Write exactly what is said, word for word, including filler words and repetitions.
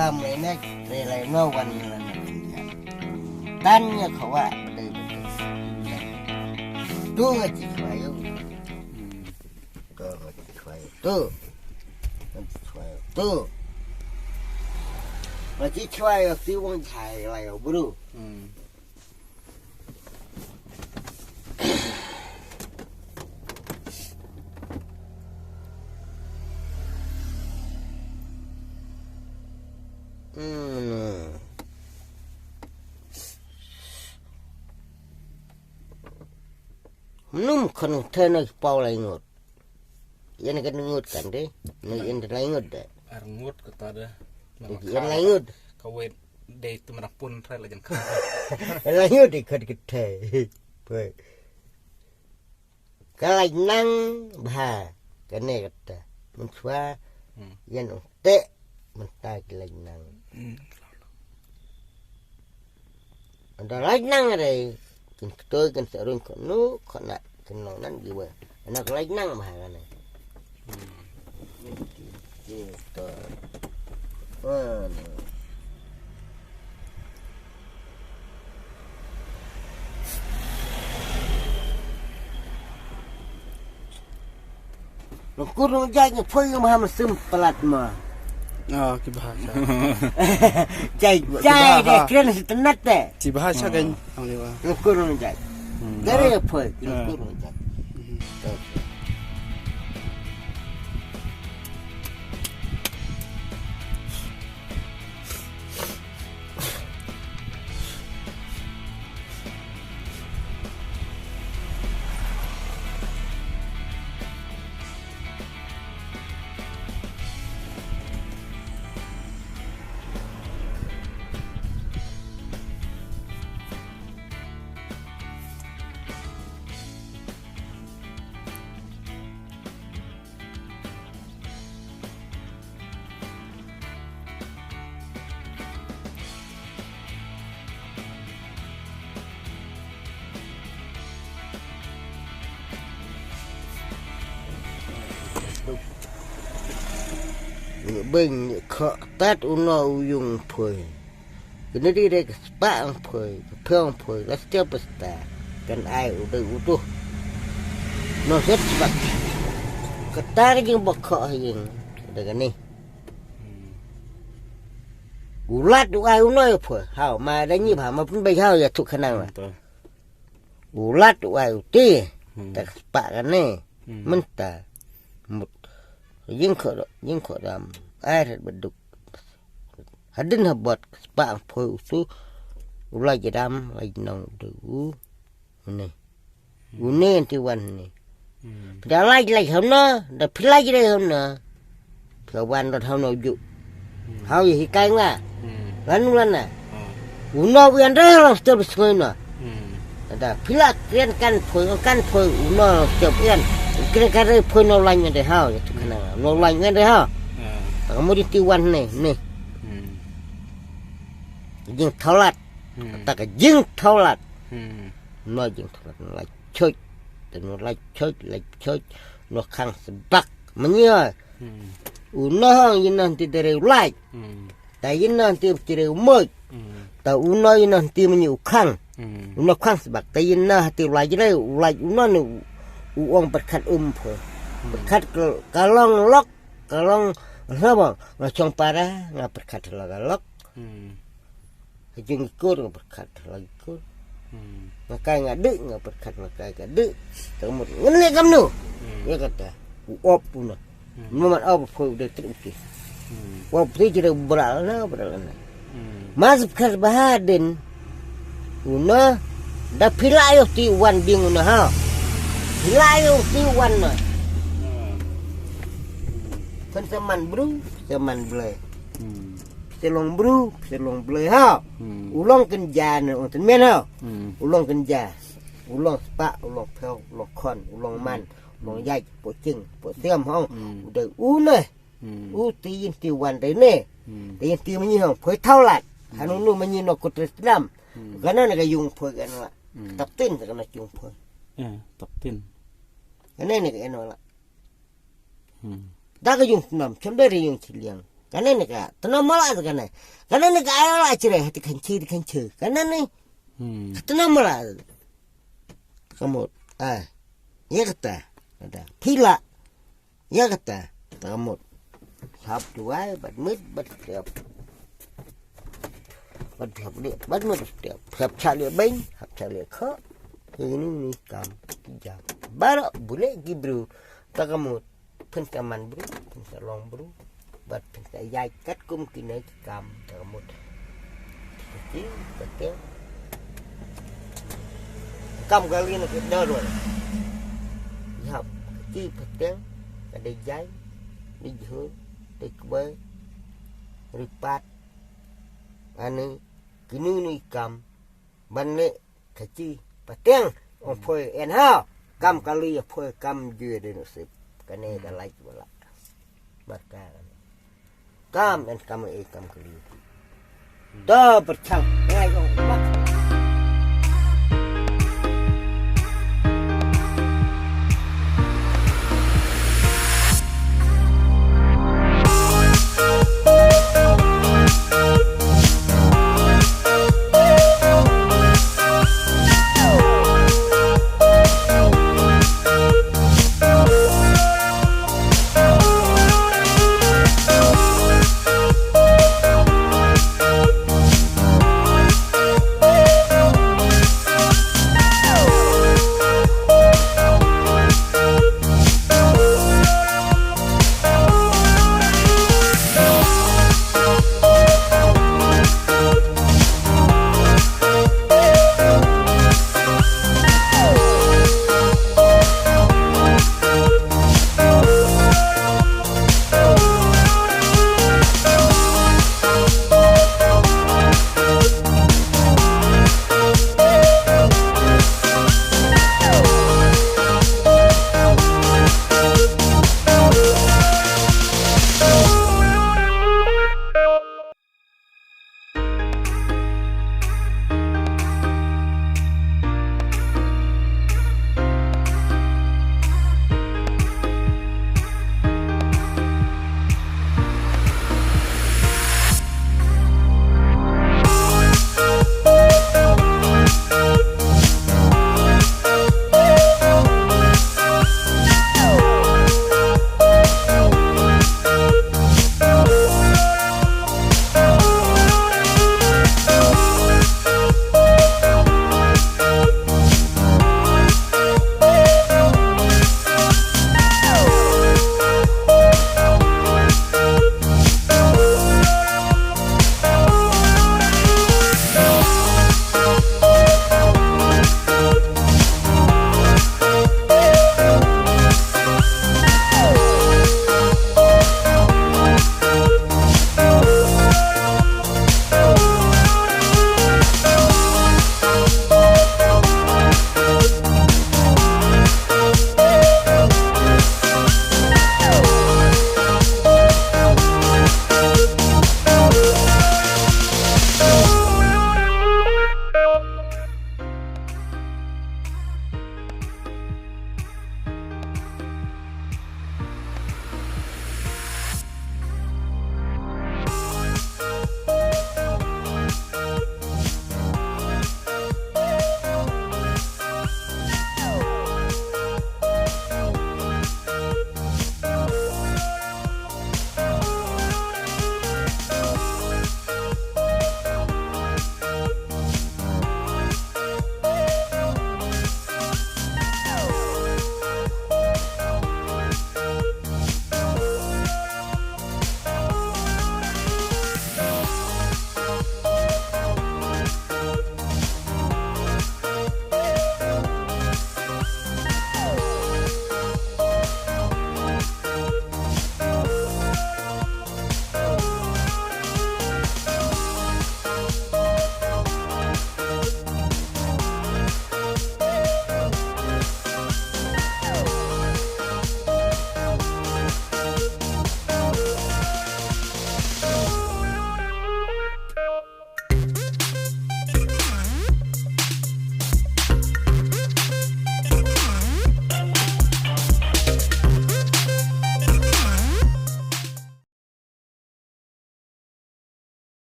Kam lai nek, lai lai no wan ni la nek. Tan nya khawa, dei betul. Tu nga ci khawa yo. Tu nga ci khawa yo. Tu. Nga ci khawa yo. Tu. Nga ci khawa yo, ti wang chai lai yo, bro. Mnum khon thena pau lai ngut. Yan kan ngut kan de. Ni yan lai ngut de. Ar ngut kata de. Yan lai ngut. Kawet de tu mana pun trai la jang kha. Lai ngut de khon kete. Poi. Ka lai nang bha kane kata. Mun chwa. Yan ong te. Mun ta ki lai nang. Anda lai nang re. Kin ktoi kin serun ko nu ko na kin nong nan giwa. Ana ka lai nang bha kane. Gitu. Mana? Lungkur nong jai ngi poi ngi maham sim palat ma. Oh, ki bahasa. Jai jai de kren si tenat de. Ki bahasa kan. Lungkur nong jai. Dari poi lungkur nong jai. Beng kha tat uno u yung poi. Kene di re ka spah ang poi, ka phew ang poi, la stia pesta. Kan ai u dei u tuh. No set spah. Kata ka jing bok kha jing. Da kane. U lat u ai u noi poi. Hau ma da nyi ba ma pun bai hau ya tu khanang la. U lat u ai u ti. Ta ka spah kane. Mynta. Mut. Jing kho jing kho dam. Ai ret beduk. Hadin habot spah ang poi u su. U lai jadam lai nong de u. Une. Une anti wan ne. Pda lai lai hamna, da phi lai lai hamna. Phi wan dot hamna uju. Hau ye hikai nga. Lan lan na. Uno u yan re long step sngoi na. Da phi la kren kan poi kan poi uno long step yan. Kren kan re poi no lan yan de hau ya tu kana. No lan yan de hau. Ka mo di ti wan ne ne. Jing tholat. Ta ka jing tholat. No jing tholat no la choj. Te no la choj la choj. No khang sebak. Manya. Uno hang yin nan ti dere u lai. Ta yin nan ti ti dere u moj. Ta uno yin nan ti manya u khang. Uno khang sebak. Ta yin nan ti u lai jere u lai uno ni u ong berkat um pho. Berkat ka long lok ka long laba nga chong para nga berkat la ka lok. Hajung ikur nga berkat lagi ikur. Nga kai nga dek nga berkat nga kai ka dek. Tengmut ngene kamnu. Ya kata. U op puna. Mamat op pun udah trip ki. Op tri jere beral na beral na. Mas berkat bahadin. Una da pila yo ti wan bing una ha. Pila yo ti wan na. Kan seman bru, seman blai. Pisa long bru, pisa long blei ha. U long kynja ne ong tynmen ha. U long kynja. U long spa, u long phew, u long khon, u long man, u long jait, po ching, po tiam hong. U dei u ne. U ti yin ti wan dei ne. Ti yin ti manyi hong, poi thau lat. Hanu nu manyi no kut res tram. Gana ne ga yung poi gana la. Tap tin gana yung poi. Tap tin. Gana ne ga eno la. Da ka yung tnam, chem da ri yung chiliang. Kane ne ka tnam mala kane. Kane ne ka ayala chire hati khanchi di khanchi. Kane ne tnam mala. Kamut. Ah. Ya kata. Ada. Pila. Ya kata. Kamut. Hap tuai bat mit bat tiap. Bat hap dia bat mit tiap. Hap chale beng, hap chale kha. Ini ni kam. Kijam. Bara bule gibru. Takamut. Pynta man bru, pynta long bru, bad pynta ïaid katkum kine ki kam da ka mut. Ki pateng. Kam kali na ki dor wala. Ïap ki pateng, ka dei jai, dei jhur, dei kbai, ripat. Ani kini ni kam ban le ka chi pateng ong phoi en ha kam kali phoi kam jue de no sip kane ka lai wala. Marka kam en kam e kam kali. Da berchang ngai ong mak